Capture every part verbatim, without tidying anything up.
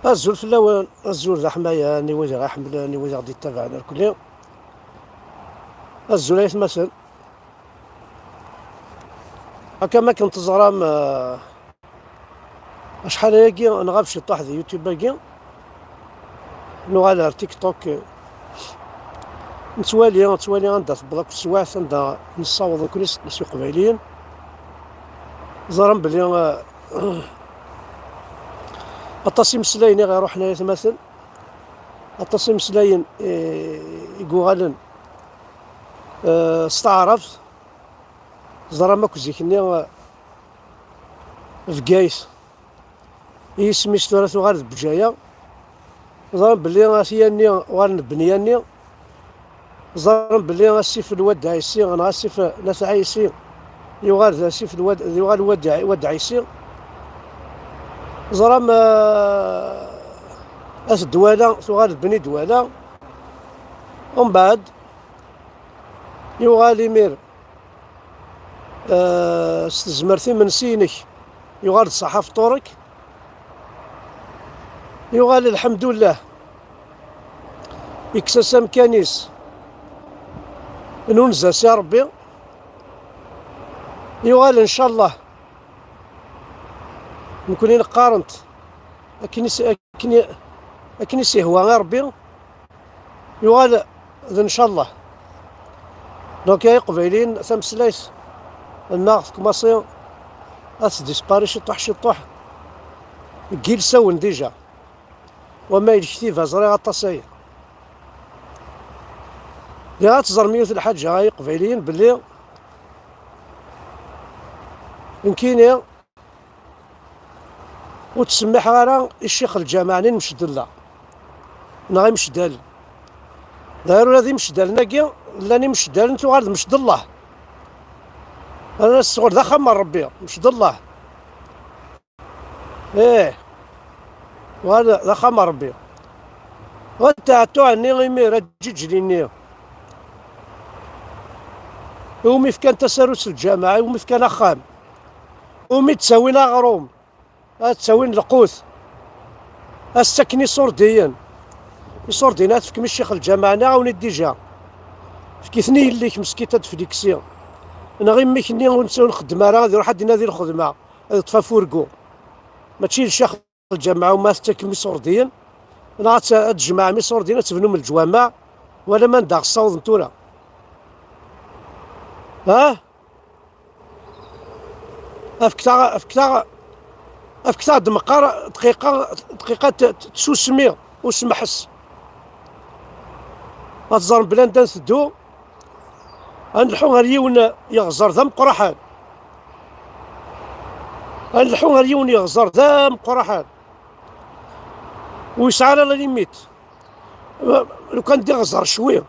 Azul fell-awen, azul d aḥmayan i wid i ɣ-iḥemmlen, i wid i ɣ-d-ittabaɛen irkelli. Azul ay atmaten. Akka am akken teẓram, eh, acḥal ayagi nɣab ciṭṭaḥ di YouTube-agi, nuɣal ar TikTok, eh, nettwali, nettwali anda tewweḍ akk teswiɛt, anda nessaweḍ akk s, s Iqbayliyen. Ẓran belli, eh, aṭas imeslayen i ɣ-iruḥen ay atmaten, aṭas imeslayen, eh, i yuɣalen, eh, s taɛrabt. Ẓram akk zik-nni, eh, Bgayet, i yisem-is tura tuɣal d Bǧaya. Ẓran belli at yanni uɣalen Benyanni. Ẓran belli asif n Wad Ɛisi, neɣ asif n At Ɛisi, yuɣal d asif n Wad, yuɣal Wad, Wad Ɛisi. Ẓram, eh, at Dwala, tuɣal d Bni Dwala. Umbeɛd, yuɣal imir, eh, s tezmert imensi-inek, yuɣal d ṣaḥa fṭur-ik. Yuɣal, lḥemdullah, ikkes-as amkan-is, nunez-as i Ṛebbi. Yuɣal, ncallah, nekni neqqaren-t akken i s-, akken i, akken i s-ihwa i Ṛebbi. Yuɣal d ncallah. Donc, ay Iqbayliyen, tameslayt nneɣ tecmeɛmay ad tdispari ciṭuḥ ciṭuḥ deg yilsawen déjà. Wama i lektiba, ẓriɣ aṭas aya. Diɣ ad teẓrem yiwet n lḥaǧa, ay Iqbayliyen, belli nekkini ur ttsemmiḥeɣ ara i ccix n lǧameɛ-nni n Mecdella neɣ imecdalen. Daɣ ula d imecdalen-agi, llan imecdalen tuɣal d Mecdella. Ad as-tuɣal d axxam n Ṛebbi, Mecdella. Ih, tuɣal d axxam n Ṛebbi. Wa tɛettuɛ-nni imir, aǧiǧli-nni, iwumi fkan tasarut s lǧameɛ, iwumi fkan axxam, iwumi d-ttawin aɣrum, ad ttawin lqut, ad s-ttaken iṣurdiyen. Iṣurdiyen ad tefkem i ccix n lǧameɛ, neɣ awen-id dija. Efk-iten i yelli-k meskint ad d-fliksi. Neɣ i mmi-k-nni ur nxeddem ara, ad iruḥ ad d-inadi lxedma, ad iṭṭef afurgu. Mačči d ccix n lǧameɛ uma ad tettakem iṣurdiyen, neɣ ad t-, ad tjemɛem iṣurdiyen, ad tebnum leǧwameɛ, wala ma anda ɣ-ssawḍen tura. Ha? Afket-aɣ, afket-aɣ, afket-aɣ-d meqqar dqiqa, dqiqa t-, t-, tsusmi, usmeḥs. Ad teẓrem bla anda nteddu, ad nleḥḥu ɣer yiwen yeɣzer d ameqqraḥan. Ad nleḥḥu ɣer yiwen yeɣzer d ameqqraḥan. Ur yesɛi ara la limite. Lukan d iɣzer cwi.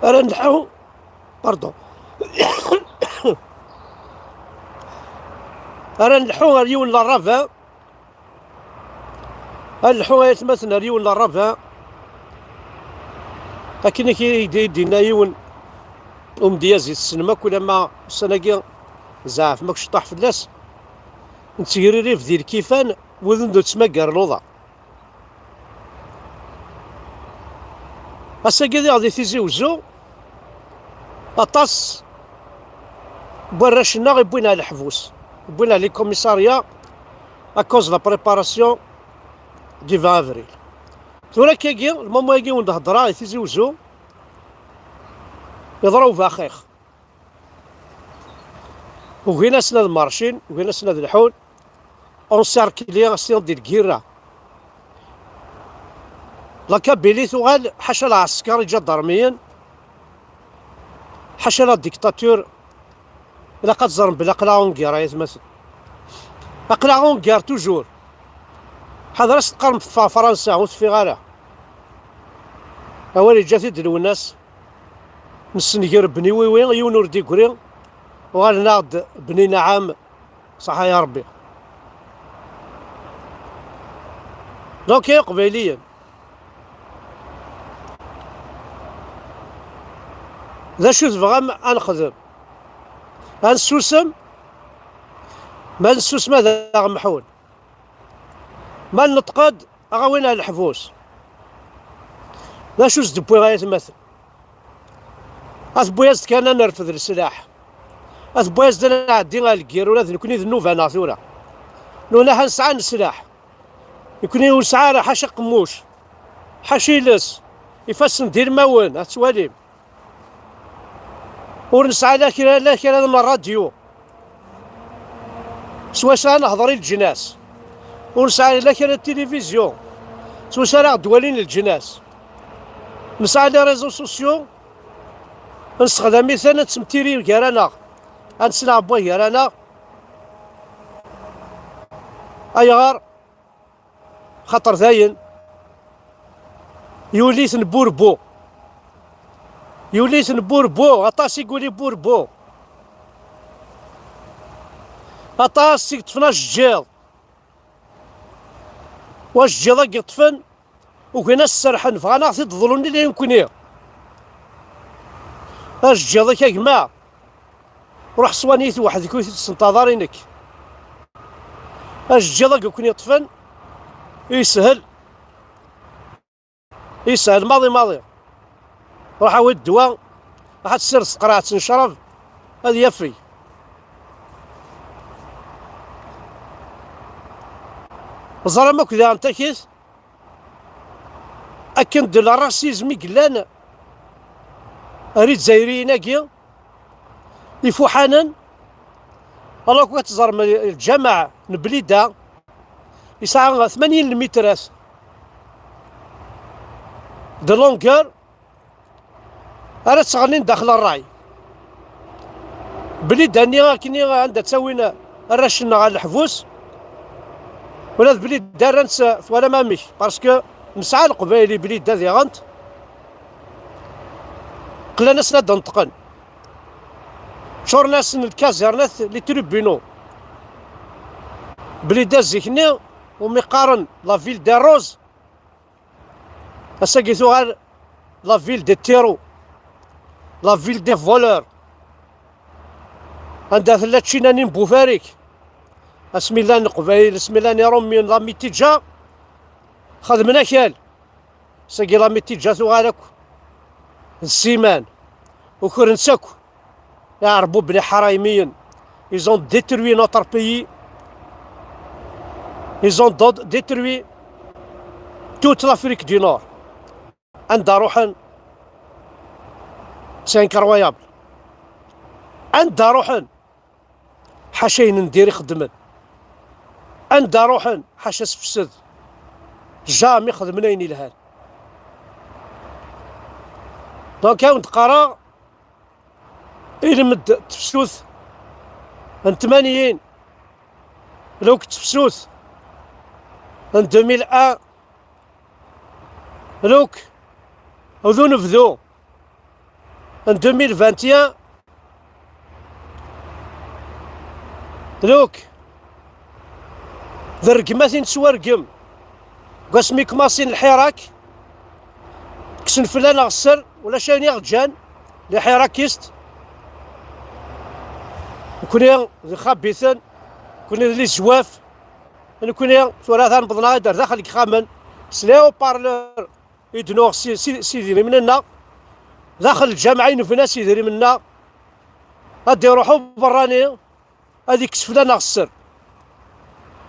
Ara nleḥḥu, pardon. Ara nleḥḥu ɣer yiwen n la ravin. Ad nleḥḥu ay atmaten ɣer yiwen n la ravin. Akken i k-, i d-, i d-yenna yiwen umedyaz i tessnem akk, ulamma ussan-agi zeɛfem akk ceṭṭaḥ fell-as. Nettegririb di lkifan, widen d ur ttmaggaren uḍar. Ass-agi diɣ di Tizi Wezzu, aṭas n warrac-nneɣ i wwin ar leḥbus, wwin ar les commissariats à cause de la préparation du vingt avril. Tura akkagi, lmumu-agi wen-d-hedreɣ i Tizi Wezzu, yeḍra ubaxix. Ugin-asen ad marcin, ugin-asen ad lḥun. Encerclé, astiɣ di lgirra. La Kabylie tuɣal ḥaca lɛesker iǧadarmiyen, ḥaca la dictature. Ilaq ad teẓrem belli aql-aɣ en guerre, ay atmaten. Aql-aɣ en guerre toujours. Ḥader as-teqqarem teffeɣ Fransa, ur teffiɣ ara. Awal yeǧǧa-t-id Lwennas. Nessenger Bni Wiwi, yiwen ur d-iggri. Uɣalen-aɣ-d Bni Naɛam, ṣaḥa ya Rebbi. Donc, ay Iqbayliyen, d acu tebɣam ad nexdem? Ad nsusem? Ma nessusem ad aɣ-mḥun. Ma nneṭq-d, aɣ-awin ar leḥbus. D acu s-d-wwiɣ ay atmaten? Ad tewwi-as-d kan ad nerfed leslaḥ. Ad tewwi-as-d ad nɛeddi ar lgir, ula d nekni d nnuba-nneɣ tura. Nuna ḥa nesɛa leslaḥ. Nekni ur nesɛi ara ḥaca aqemmuc, ḥaca iles, ifassen d ilmawen, ad tettwalim. Ur nesɛi la kra, la kra n ṛṛadyu. S wacu ara nehḍer i leǧnas? Ur nesɛi la kra n tilivizyu. S wacu ara ɣ-d-walin leǧnas? Nesɛa les réseaux sociaux, nessexdam-iten, ad nettmettir gar-aneɣ, ad nesleɣ gar-aneɣ. Ayɣer? Xaṭer dayen yuli-ten burbu. Yuli-ten burbu, aṭas i yuli burbu. Aṭas i yeṭṭfen ajeǧǧiḍ. Wajeǧǧiḍ-agi ṭṭfen, ugin ad s-serḥen, bɣan ad ɣ-t-id-ḍlun ila i nekkni. Ajeǧǧiḍ-ik a gma, ruḥ swani-t weḥd-k, ur t-id-ssenṭaḍ ara i nekk. Ajeǧǧiḍ-agi ken-iṭṭfen, yeshel. Yeshel maḍi maḍi. Ruḥ awi-d ddwa, ruḥ ad tessired s tqerɛet n ccrab, ad yafeg. Ẓram akk daɣen takit, akken d le racisme i yellan ar izzayriyen-agi, ifuḥanen, alors que ad teẓrem lǧameɛ n Blida yesɛa tmanyin lmitrat de longueur, ara ttɣellin daxel ṛṛay. Blida-nni akkenni anda ttawin arrac-nneɣ ɣer leḥbus, ula d Blida rran-tt, twalam amek, parce que nesɛa Leqbayel i Blida diɣent, qlan-asen ad d-neṭqen. Ččuren-asen lkazirnat, les tribunaux. Blida zik-nni, umi qqaren la ville des roses, ass-agi tuɣal la ville des taureaux, la ville des voleurs. Anda tella tčinanin n Bufarik, asmi llan Leqbayel, asmi llan Iṛumyen, la Mitidja, xedmen akal. Sagi la Mitidja tuɣal akk d ssiman, ukren-tt akk iɛerbuben iḥraymiyen. Ils ont détruit notre pays. Ils ont do-, détruit toute l'Afrique du Nord. Anda ruḥen? C'est incroyable. Anda ruḥen? Ḥaca ayen n dir i xeddmen. Anda ruḥen? Ḥaca sefsed. Jamais xedmen ayen ilhan. Donc, awen-d-qqareɣ, ilmend tefsut n tmanyin, look tefsut n deux mille un, look d unebdu n deux mille vingt et un, look d rregmat i nettwargem. Deg wasmi kmasin lḥirak, kksen fell-aneɣ sser, ulac ayen i ɣ-ǧǧan, les hirakistes. Nekni d ixabiten, nekni d lizwaf, nekni tura atan wwḍen-aɣ-d ar daxel n yexxamen, s les haut-parleurs i d-nuɣ si, si, s idrimen-nneɣ, daxel lǧameɛ i nebna s idrimen-nneɣ, ad d-iruḥ uberrani, ad ikkes fell-aneɣ sser.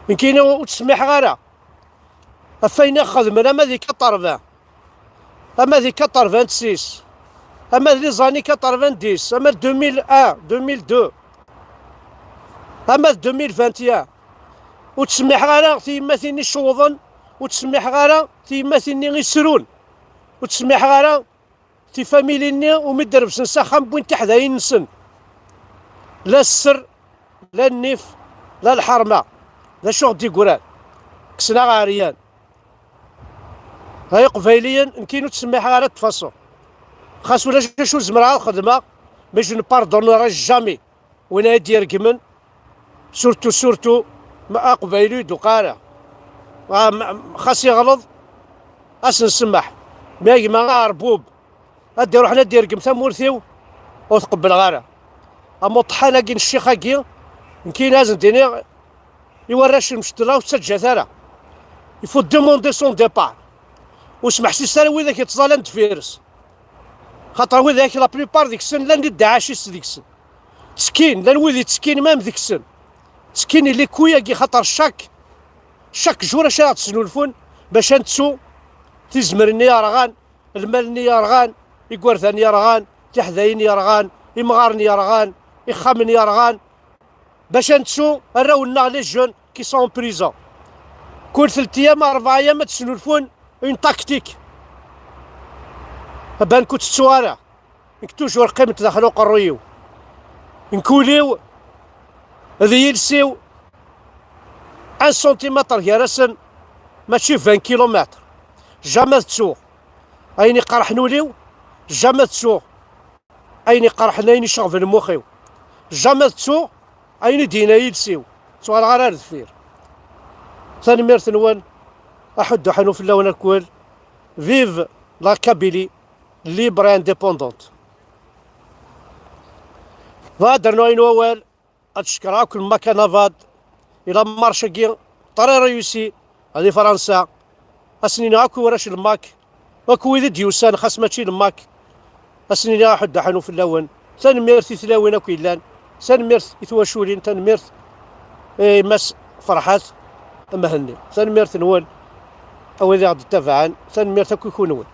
Nekkini ur ttsemmiḥeɣ ara ɣef wayen i xedmen ama di quatre-vingts, ama di quatre-vingt-six, ama di les années quatre-vingt-dix, ama deux mille un, deux mille deux, ama d deux mille vingt et un. Ur ttsemmiḥeɣ ara tiyemmatin-nni ccewḍen, ur ttsemmiḥeɣ ara tiyemmatin-nni isrun, ur ttsemmiḥeɣ ara tifamilin-nni umi d-rebsen s axxam, wwin tiḥdayin-nsen. La sser, la nnif, la lḥerma. D acu ɣ-d-yeggran? Kksen-aɣ ɛeryan. Ay Iqbayliyen, nekkini ur ttsemmiḥeɣ ara de toute façon. Xas ulac acu zemreɣ ad xedmeɣ, mais je ne pardonnerai jamais win ay d-iregmen, surtout, surtout, ma aqbayli ur d-uqa ara. Ah, ma, xas iɣleḍ, ad s-nsemmeḥ. Mi a gma aɛerbub ad d-iruḥen ad d-iregem tamurt-iw, ur t-qebbleɣ ara. Amuṭḥan-agi n ccix-agi, nekkini ad s-d-iniɣ, i warrac n Mcedla ur ttaǧǧat ara. Il faut demander son départ. Ur smeḥsis ara widak yettẓalan deffir-s. Xaṭer widak, la plupart deg-sen llan-d ddaɛac-is deg-sen. Ttekkin, llan wid yettekkin même deg-sen. Ttekkin i likuy-agi, xaṭer chaque, chaque jour acu ara ɣ-d-snulfun bac ad nettu tizemrin-nni yerɣan, lmal-nni yerɣan, igerdan yerɣan, tiḥdayin yerɣan, imɣaren yerɣan, ixxamen yerɣan, bac ad nettu arraw-nneɣ, les jeunes qui sont en prison. Kul telt ayyam, rebɛa ayyam ad d-snulfun une tactique. Aban-k ur tettu ara. Nekk toujours qqimemt daxel uqerruy-iw. Nekk ul-iw d yiles-iw un centimètre gar-asen, mačči vingt kilomètres. Jamais ad ttuɣ ayen iqerḥen ul-iw, jamais ad ttuɣ ayen iqerḥen, ayen iceɣben mux-iw. Jamais ad ttuɣ ayen i d-yenna yiles-iw. Ttuɣaleɣ ara ar deffir. Tanemmirt-nwen, aḥuddu ḥanu fell-awen akk. Vive la Kabylie libre et indépendante. Bɣiɣ ad d-rnuɣ ayen wawal, ad cekkreɣ akk lmak Anavad i la marche-agi très réussie di Fransa. Ad sen-iniɣ akk i warrac n lmak, akk wid i d-yusan xas mačči n lmak, ad sen-iniɣ aḥuddu ḥanu fell-awen. Tanemmirt i tlawin akk yellan, tanemmirt i twaculin, tanemmirt i Mass Ferḥat Mhenni. Tanemmirt-nwen a wid i ɣ-d-ittabaɛen, tanemmirt akk i kunwi.